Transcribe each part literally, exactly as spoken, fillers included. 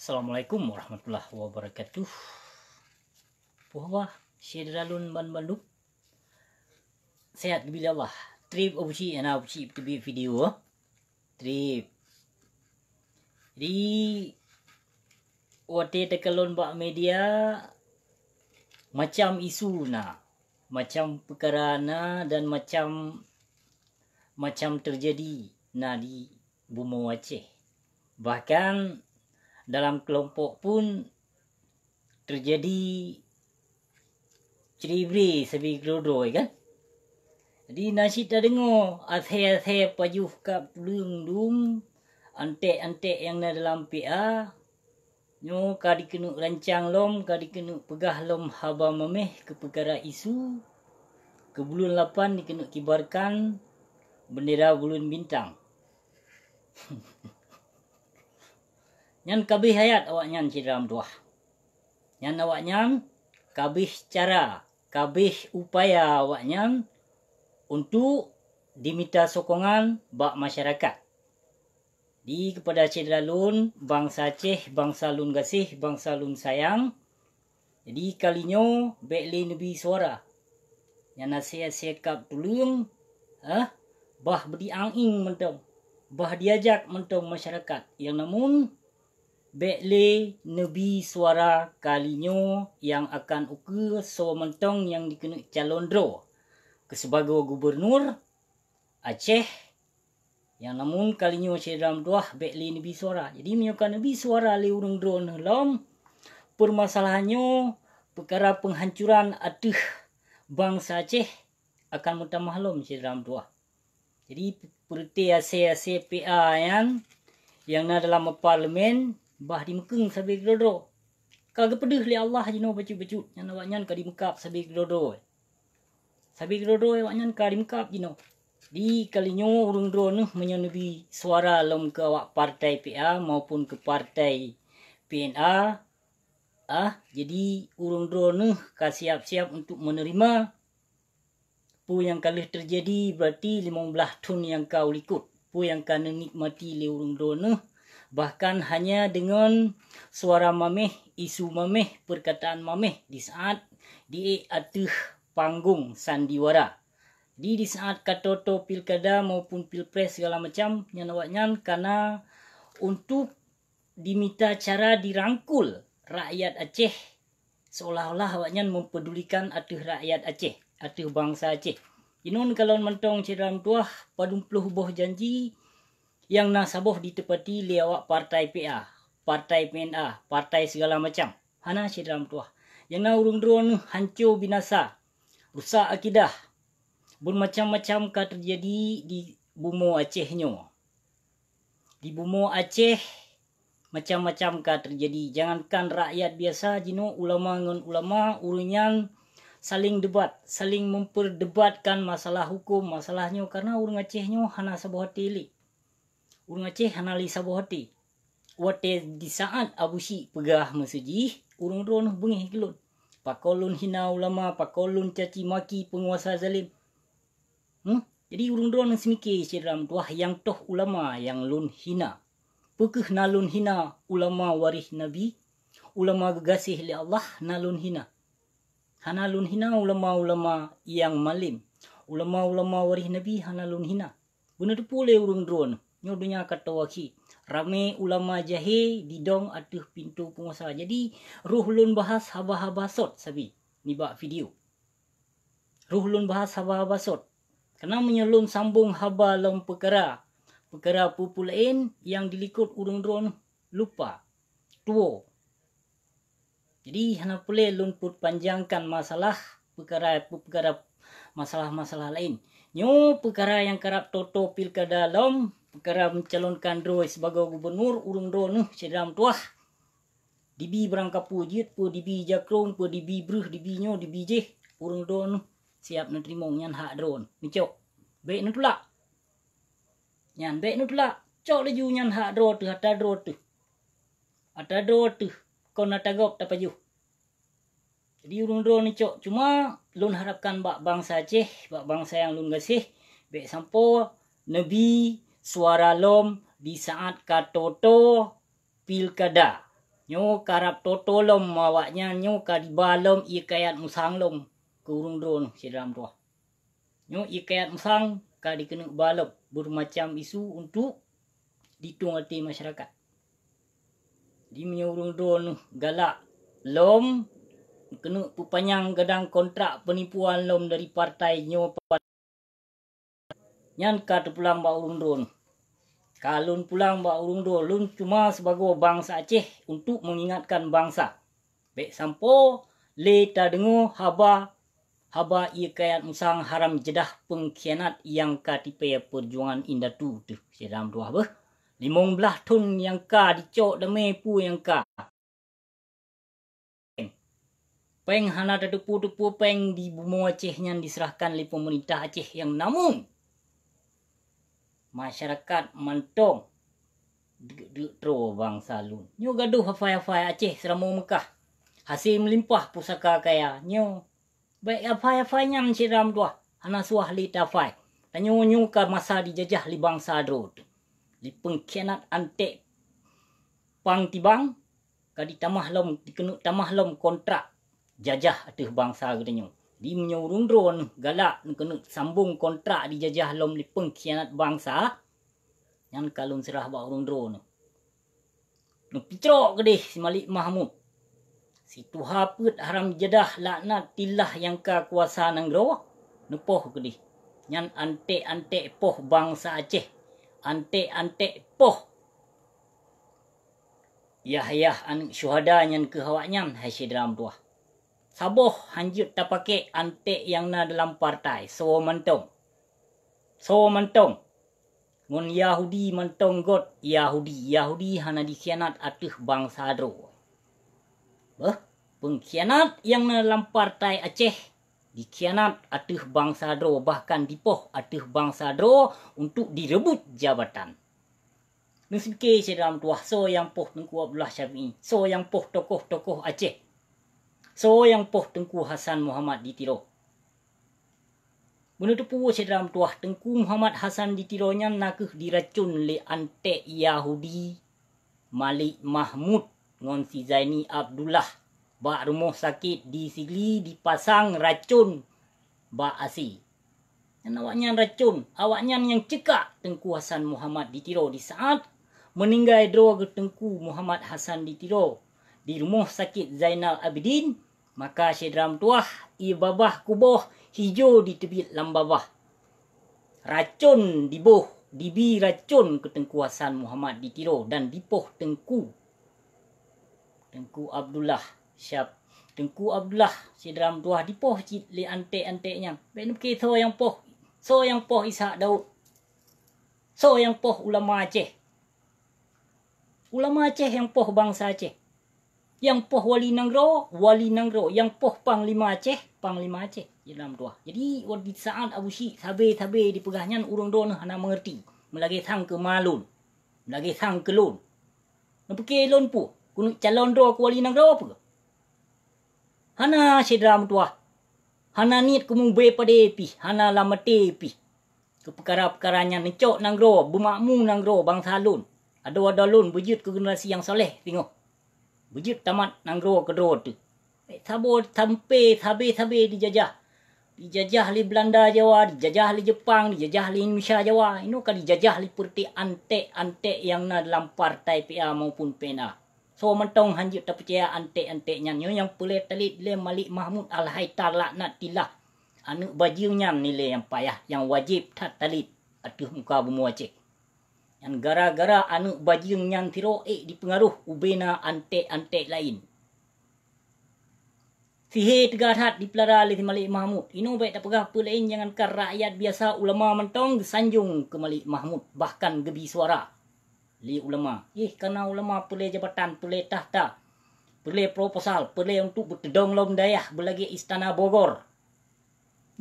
Assalamualaikum warahmatullahi wabarakatuh. Puhwa, syedara lôn ban bandum. Sehat geubila Allah. Trip Abusyik, ana Abusyik teubiet video. Trip. Jadi, watée takalon bak media, macam isu na, macam peukara na dan macam, macam teujadi na di bumoe Aceh. Bahkan dalam keulompok pun teujadi cri-bri sabe keudroe-droe kan. Jadi na cit tadeungoe asée-asée pajoh kab tuleueng dum, antek-antek nyang na dalam P A, nyoe ka dikeuneuk rancang lom, ka dikeuneuk peugah lom haba mameh keu peukara isu, keu buleuen lapan dikeuneuk kibarkan beundera buleuen bintang. Nyan kabeh ayat awaknyan syedara meutuwah. Nyan awaknyan kabeh cara, kabeh upaya awaknyan untuk dimita sokongan bak masyarakat. Di keupada syedara lôn, bansa Aceh, bansa lôn gaséh, bansa lôn sayang, jadi kali nyoe bék lé neubi suara. Nyan asée-asée kab tuleueng, eh, bah beudiang-ieng mantong, bah diajak mantong masyarakat. Nyang namun bék lé neubi suara kali nyoe nyang akan ukeue soe mantong nyang dikeuneuk calon droe keu sibagoe gubunur Aceh. Nyang namun kali nyoe syedara meutuwah bék lé neubi suara. Jadi meunyoe ka neubi suara lé ureuëng droeneuh lom, peumasalahan nyoe peukara peunghancuran ateueh bansa Aceh akan meutamah lom syedara meutuwah. Jadi peureuté asée-asée P A nyan nyang na dalam parlemen bah dimeukeung sabe keudroe-droe. Ka geupeudeuh lé Allah jinoe bacut-bacut, nyan awaknyan ka dimeukab sabe keudroe-droe. Sabe keudroe-droe awaknyan ka dimeukab jinoe. Di kali nyoe ureuëng droeneuh meunyoe neubi suara lom keu awak partai P A maupun keu partai P N A, ah, jadi ureuëng droeneuh ka siab-siab untuk meuneurima peue nyang ka lheueh teujadi, berarti limong blaih thon nyang ka u likot. Peue nyang ka neunikmati lé ureuëng droeneuh, bahkan hanya deungon suara mameh, isu mameh, peurkataan mameh di saát di ateueh panggong sandiwara. Di, di saát ka toe-toe pilkada maupun pilpres segala macam, nyan awaknyan kana untuk dimita cara dirangkul rakyat Aceh, seolah-olah awaknyan mempedulikan ateueh rakyat Aceh, ateueh bansa Aceh. Inong kalon mantong syedara meutuwah, padum ploh boh janji nyang na saboh diteupati lé awak partai P A, partai P N A, partai segala macam. Hana syedara meutuwah. Nyang na ureuëng droeneuh hanco binasa, rusak akidah. Bermacam-macam ka teujadi di bumoe Aceh nyoe. Di bumoe Aceh macam-macam ka teujadi. Jangankan rakyat biasa jinoe, ulama ngon ulama, ureuëng nyan saling debat, saling memperdebatkan masalah hukum, masalah nyoe, karena ureuëng Aceh nyoe hana saboh até lé. Ureuëng Aceh hana lé saboh até. Watée di saát Abusyik peugah meuseujih, ureuëng droeneuh beungéh keu lôn. Pakon lôn hina ulama, pakon lôn caci maki peunguasa zalim. Hmm? Jadi ureuëng droeneuh seumike syedara meutuwah, nyang toh ulama nyang lôn hina. Peu kheueh na lôn hina ulama waréh Nabi, ulama geugaséh lé Allah na lôn hina. Hana lôn hina ulama-ulama nyang malem. Ulama-ulama waréh Nabi hana lôn hina. Beuneuteupeu lé ureuëng droeneuh, nyoe donya ka toe akhé. Ramé ulama jahé didong ateueh pintoe peunguasa. Jadi, roh lôn bahas haba-haba sot sabe nibak video. Roh lôn bahas haba-haba sot. Karena meunyoe lôn sambong haba lom peukara, peukara peue-peue laén nyang dilikot ureuëng droeneuh lupa, tuwoe. Jadi hana peureulée lôn peupanjangkan masalah peukara, peukara masalah-masalah laén. Nyoe peukara nyang karab toe-toe pilkada lom, peukara meucalonkan droe sibagoe gubunur, ureuëng droeneuh syedara meutuwah. Dibi barang kapeue jeuet, peue dibi jakrong, peue dibi breuh, dibi nyoe, dibi jéh, ureuëng droeneuh siab neuteurimong, nyan hak droeneuh. Neucok. Bék neutulak. Nyan bék neutulak. Cok laju nyan hak droe teuh, ata droe teuh. Ata droe teuh, kon ata gob tapajoh. Jadi ureuëng droeneuh cok. Cuma lôn harapkan bak bansa Aceh, bak bansa nyang lôn gaséh, bék sampoe neubi suara lom di saát ka toe-toe pilkada. Nyoe karab toto lom awaknyan, nyoe ka diba lom ié kayat musang lom keu ureuëng droe syedara meutuwah. Nyoe ié kayat musang ka dikeuneuk ba lom beureumacam isu untuk ditueng até masyarakat. Di meunyoe ureuëng droe galak lom keuneuk peupanyang gadang kontrak peunipuan lom dari partai nyoe, nyan ka teupulang bak ureuëng droe. Ka lôn pulang bak ureuëng droe, lôn cuma sibagoe bansa Aceh untuk mengingatkan bansa. Bék sampoe lé tadeungoe haba, haba ié kayat musang haram jadah pengkhianat nyang ka tipée peujuangan indatu teuh syedara meutuwah beuh. Limong blaih thon nyang ka dicok damé peue nyang ka. Péng hana tateupeue-teupeue péng di bumoe Aceh nyan diserahkan lé peumeurintah Aceh nyang namun masyarakat mantong deuk-deuk troe bansa lôn. Nyoe gadôh afai-afai Aceh seuramoe Meukah. Hasé meulimpah pusaka kaya nyoe. Bék afai-afai nyan syedara meutuwah, hana suah lé tafai. Tanyoe nyoe ka masa dijajah lé bansa droe teuh. Lé pengkhianat anték pang tibang ka ditamah lom, dikeuneuk tamah lom kontrak jajah ateueh bansa geutanyoe. Di meunyoe ureuëng droe galak neukeuneuk sambong kontrak dijajah lom lé pengkhianat bansa, nyan ka lôn seurah bak ureuëng droe. Neupicrok keudeh si Malik Mahmud. Si tuha peuet haram jadah laknatillah nyang ka kuasa nanggroe, neupoh keudeh. Nyan anték-anték poh bansa Aceh. Anték-anték poh Yahya aneuëk syuhada nyan keuh awaknyan, hai syedara meutuwah. Saboh hanjeuet tapakék anték nyang na dalam partai, soe mantong. Soe mantong. Ngon Yahudi mantong göt Yahudi. Yahudi hana dikhianat ateueh bansa droe. Beuh, pengkhianat nyang na lam partai Aceh dikhianat ateueh bansa droe, bahkan dipoh ateueh bansa droe untuk direbut jabatan. Neusike syedara meutuwah, soe nyang poh Teungku Abdullah Syafi'i, soe nyang poh tokoh-tokoh Aceh, soe nyang poh Teungku Hasan Muhammad di Tiro. Beuneuteupeu syedara meutuwah, Teungku Muhammad Hasan di Tiro nyan nakeuh diracon lé anték Yahudi Malik Mahmud ngon si Zaini Abdullah bak rumoh sakét di Sigli dipasang racon bak asi. Nyan awaknyan racon, awaknyan nyang ceukak Teungku Hasan Muhammad di Tiro disaát meuninggai droe geuh Teungku Muhammad Hasan di Tiro di rumoh sakét Zainal Abidin. Maka syedara meutuwah, ie babah kuboh hijo diteubiet lam babah. Racon diboh, dibi racon keu Teungku Hasan Muhammad di Tiro dan dipoh Teungku, Teungku Abdullah Syab, Teungku Abdullah syedara meutuwah dipoh cit lé anték-anték nyan. Bék neupike soe nyang poh, soe nyang poh Ishak Daud, soe nyang poh ulama Aceh. Ulama Aceh nyang poh bansa Aceh. Nyang poh wali nanggroe, wali nanggroe. Nyang poh panglima Aceh, panglima Aceh. Syedara meutuwah. Jadi, di saát Abu Syik sabe-sabe dipeugah nyan, ureuëng droeneuh hana meungerti. Meulagée sang keu ma lôn. Meulagée sang keu lôn. Neupike lôn peue? Keuneuk calon droe keu wali nanggroe peue? Hana syedara meutuwah. Hana niet keu mubée padé pih, hana lam até pih. Keu peukara-peukara nyan neucok nanggroe, beumakmu nanggroe bansa lôn. Adoe-adoe lôn beujeuet keu generasi nyang saleh singoh. Beujeuet tamat nanggroe keudroe teuh. Saboh sampoe sabe-sabe dijajah. Dijajah lé Beulanda Jawa, dijajah lé Jeupang, dijajah lé Indonesia Jawa. Inoe ka dijajah lé peureuté anték-anték nyang na dalam partai P A maupun P N A. Soe mantong hanjeuet tapeucaya anték-anték nyan. Nyoe nyang peureulée talét lé Malik Mahmud Al-Haitar laknatillah. Aneuëk bajeueng nyan nilai nyang payah, nyang wajéb that talét ateueh muka bumoe Aceh. Nyan gara-gara aneuëk bajeueng nyan sidroe ék dipeungaroh ubena anték-anték laén. Sihé teuga that dipeulara lé si Malik Mahmud. Inoe bék tapeugah peue laén, jangankan rakyat biasa, ulama mantong geusanjong keu Malik Mahmud, bahkan geubi suara lé ulama. Ih, kana ulama peureulée jabatan, peureulée takhta, peureulée proposal, peureulée untuk beuteudong lom dayah beulagée Istana Bogor.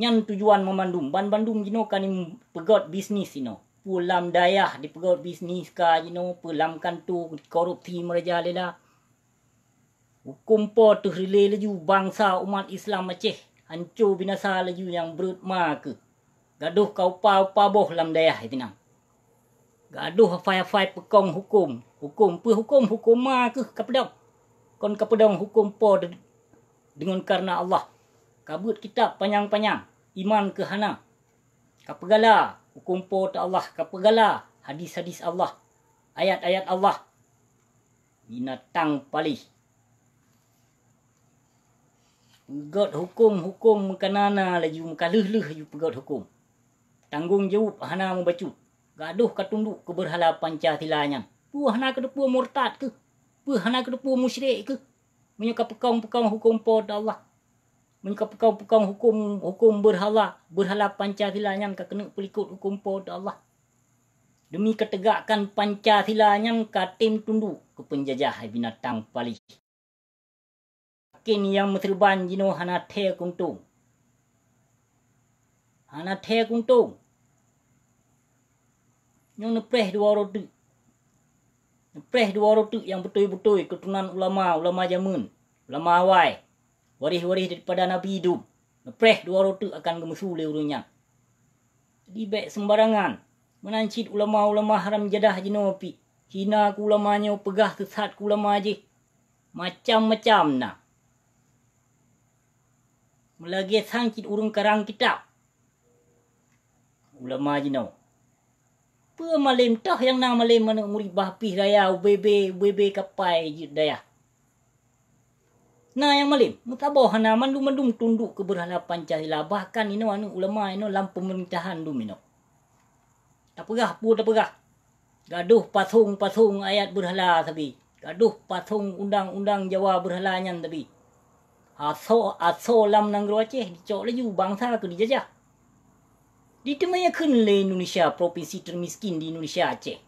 Nyan tujuan meumandum, banmandum jinoe ka ni peugét bisnis inoe. Peue lam dayah dipeugét bisnis ka jinoe, peue lam kantô korupsi meurajalela. Huköm po teuh rilée laju bansa umat Islam Aceh hanco binasa laju nyang breuet ma keuh. Gadôh ka upa-upa boh lam dayah itinang. Gadôh afai-afai peukong huköm. Huköm peue huköm? Huköm ma keuh ka peudong. Kon kapeudong huköm Po de-, deungon kareuna Allah. Kabeuet kitab panyang-panyang, iman keu hana. Kapeugala huköm Po teu Allah, kapeugala hadis-hadis Allah, ayat-ayat Allah. Binatang paléh. Peugét huköm-huköm meukanana laju meukaleuh-leuh laju peugét huköm. Tanggong jaweueb hana mubacut. Gadôh ka tunduk keu beurhala Pancasila nyan. Peue hana keuteupeue murtad keuh? Peue hana keuteupeue musyrik keuh? Meunyoe ka peukong-peukong huköm Po teu Allah. Meunyoe ka peukong-peukong huköm, huköm beurhala, beurhala Pancasila nyan ka keuneuk peulikot huköm Po teu Allah. Deumi keuteugakkan Pancasila nyan ka tem tunduk keu peunjajah binatang paléh. Yakin nyang meuseureuban jinoe hana thée kuntông. Hana thée kuntông. Nyoe neupreh dua uroe teuk. Neupreh dua uroe teuk nyang beutôi-beutôi keuturonan ulama, ulama jameun, ulama awai, waréh-waréh daripada Nabi dum. Neupreh dua uroe teuk akan geumeusu lé ureuëng nyan. Jadi bék seumbarangan. Meunan cit ulama-ulama haram jadah jinoe pih. Hina keu ulama nyoe, peugah seusat keu ulama jih. Macam-macam na. Meulagée sang cit ureuëng karang kitab. Ulama jinoe. Peue malem toh nyang na malem aneuëk murit bah pih raya U B B, U B B kapai jeuet dayah. Na nyang malem, meusaboh hana, mandum-mandum tunduk keu beurhala Pancasila, bahkan inoe aneuëk ulama inoe lam peumeurintahan dum inoe. Tapeugah peue tapeugah. Gadôh pasong-pasong ayat beurhala sabe. Gadôh pasong undang-undang Jawa beurhala nyan sabe. Asoe, asoe lam nanggroe Aceh dicok laju bansa keu dijajah. Diteumé kheun lé Indonesia, propinsi teumiskin di Indonesia Aceh.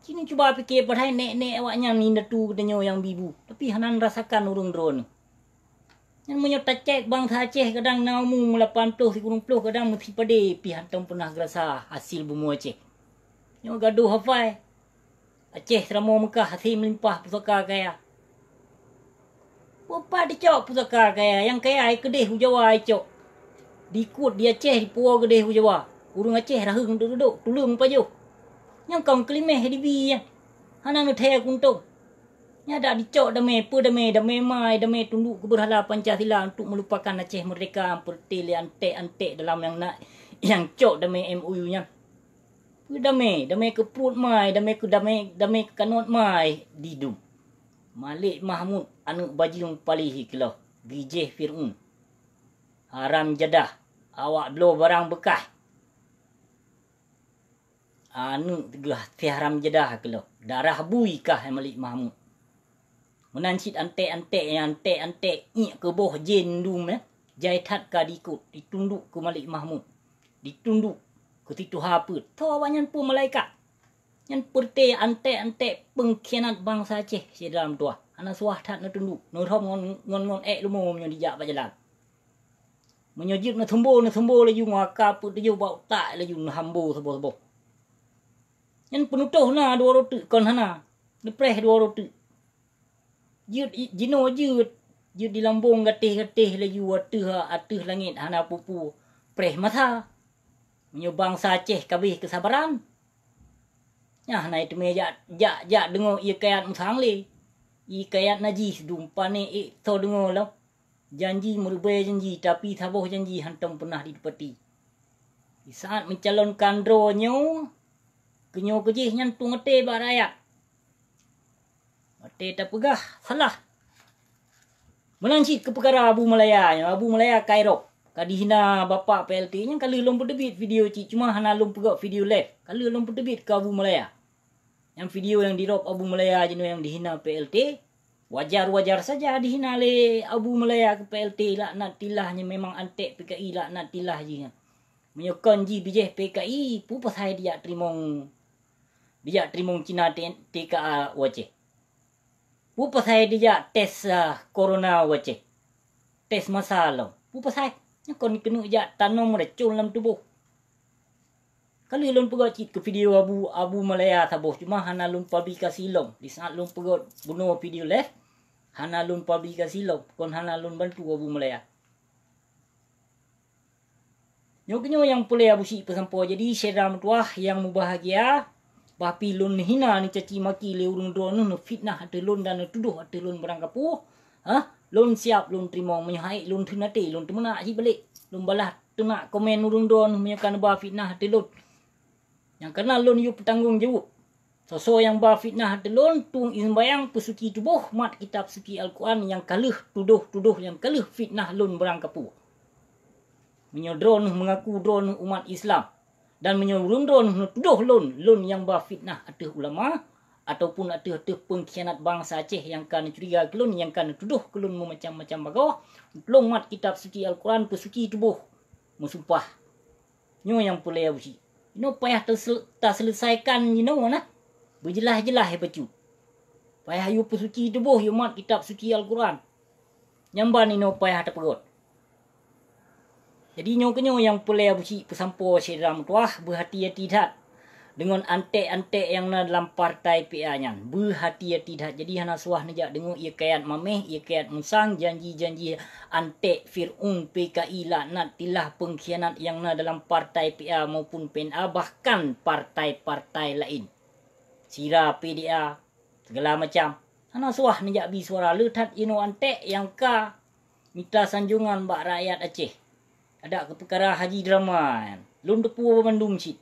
Ci neucuba pike padahai nek-nek awaknyan indatu geutanyoe nyang bi bu, tapi hana neurasakan ureuëng droeneuh. Nyan meunyoe tacek bansa Aceh kadang na umu meulapan ploh sikureueng ploh, kadang meusipadé pih hántom peunah geurasa hasil bumoe Aceh. Nyoe gadôh hafai. Aceh seuramoe Meukah hase meulimpah pusaka kaya. Peue pat dicok pusaka kaya, nyang kaya ai keudeh u Jawa icok. Dikut di Aceh dipuwoe keudeh u Jawa. Ureuëng Aceh raheueng duek-duek, tuleueng pajoh. Nyang kong keulimeh dibi nyan. Hana neuthée kuntông. Nyan dak dicok damé, peue damé, damé mai, damé tunduk keu beurhala Pancasila untuk meulupakan Aceh merdeka, peureuté lé antek-antek dalam nyang na, nyang cok damé M O U nyan. Peue damé, damé keu pruet mai, damé keu damé, damé keu kanot mai didum. Malik Mahmud aneuëk bajeueng paléh keulôh, bijéh Fir'aun. Haram jadah, awak bloe barang beukah. Aneuëk teuh si haram jadah keulôh, darah bui kah hai Malik Mahmud. Meunan cit antek-antek nyang antek-antek iek keu boh jén dum, eh, jai that ka diikot, ditunduk keu Malik Mahmud, ditunduk keu si tuha peuet. Tho awaknyan peue malaikat. Nyan peureuté antek-antek peungkhianat bansa Aceh syedara meutuwah. Hana suah that neutunduk, neurhom ngon, ngon, ngon ék leumo meunyoe dijak bak jalan. Meunyoe jeuet neusumbo, neusumbo laju ngon aka peuet tujoh bak utak laju neuhambo saboh-saboh. Nyan peunutôh na dua uroe teuk kon hana, neupreh dua uroe teuk. Jeuet i-, jinoe jeuet, jeuet di lambong gatéh-gatéh laju ateueh, ateueh langét hana peue-peue, preh masa. Meunyoe bansa Aceh ka abéh keusabaran, nyan hana teumé jak, jak, jak deungoe ie kayat musang lé. Ie kayat najih dum, pané ék soe deungoe lom. Janji meureubai janji, tapi saboh janji hántom peunah jiteupati. Di saat meucalonkan droe nyoe, keu nyoe keu jih nyan tueng até bak rakyat. Watée tapeugah salah. Meunan cit keu peukara Abu Malaya nyoe, Abu Malaya ka irôb, ka dihina bapak P L T nyan ka lheueh lôn peuteubiet video cit, cuma hana lôn peugét video live. Ka lheueh lôn peuteubiet keu Abu Malaya. Nyang video nyang dirôb Abu Malaya jinoe nyang dihina P L T, wajar-wajar saja dihina lé Abu Malaya keu P L T, laknatillah, nyan memang antek P K I, laknatillah jih nyan. Meunyoe kon jih bijéh P K I, peue pasai dijak teurimong, dijak teurimong Cina T-, T K A u Aceh? Peue pasai dijak tes, ah, corona u Aceh? Tes masa lom. Peue pasai? Nyan kon keuneuk jak tanom racun lam tuboh. Ka lheueh lôn peugét cit keu video Abu, Abu Malaya saboh, cuma hana lôn publikasi lom. Di saat lôn peugét bunoe video live, hana lôn publikasi lom, kon hana lôn bantu Abu Malaya. Nyoe keunyoe nyang peureulée Abu Syik peusampoe. Jadi, syedara meutuwah nyang mubahgia, Bah pih lôn neuhina, neucaci maki lé ureuëng droeneuh, neufitnah ateueh lôn dan neutudôh ateueh lôn barang kapeue, ha? Lôn siab lôn teurimong, meunyoe hai lôn theun até, lôn teumeunak cit balek, lôn balah teunak komen ureuëng droeneuh meunyoe ka neuba fitnah ateueh lôn. Nyang kana lôn yue peutanggong jaweueb. Soe-soe nyang ba fitnah ateueh lôn, tueng ie seumbahyang, peusuci tuboh, mat kitab suci Al-Quran nyang ka lheueh tudôh-tudôh nyang ka lheueh fitnah lôn barang kapeue. Meunyoe droeneuh meungaku droeneuh umat Islam, dan meunyoe ureuëng droeneuh neutudôh lôn, lôn nyang ba fitnah ateueh ulama, ataupun ateueh-ateueh peungkhianat bansa Aceh nyang ka neucuriga keu lôn, nyang ka neutudôh keu lôn meumacam-macam bagoe, lôn mat kitab suci Al-Quran, peusuci tuboh, meusumpah. Nyoe nyang peureulée buci. Inoe payah tasel-, taseuleusaikan jinoe na. Beujeulaih-jeulaih bacut. Payah yue peusuci tuboh, yue mat kitab suci Al-Quran. Nyang ban inoe payah tapeugét. Jadi nyoe keunyoe nyang peureulée buci peusampoe syedara meutuwah, beuhati-hati that deungon anték-anték nyang na dalam partai P A nyan. Beuhati-hati that. Jadi hana suah neujak deungoe ie kayat maméh, ie kayat musang, janji-janji anték Fir'aun P K I laknatillah peungkhianat nyang na dalam partai P A maupun P N A, bahkan partai-partai laén. Sira P D A, segala macam. Hana suah neujak bi suara le that inoe anték nyang ka mita sanjongan bak rakyat Aceh. Adak keu peukara Haji Drama nyan, lôn teupeue bandum cit.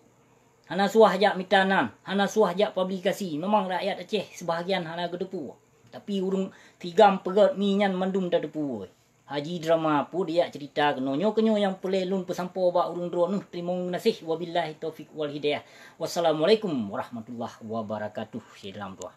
Hana suah jak mita nan, hana suah jak publikasi. Memang rakyat Aceh seubahagian hana geuteupeue. Tapi ureuëng sigam peugét mi nyan mandum tateupeue. Haji Drama peue dijak ceurita keunoe. Nyoe keunyoe nyang peureulée lôn peusampoe bak ureuëng droeneuh. Teurimong geunaséh. Wabillahi taufiq wal hidayah. Wassalamualaikum warahmatullahi wabarakatuh. Syedara meutuwah.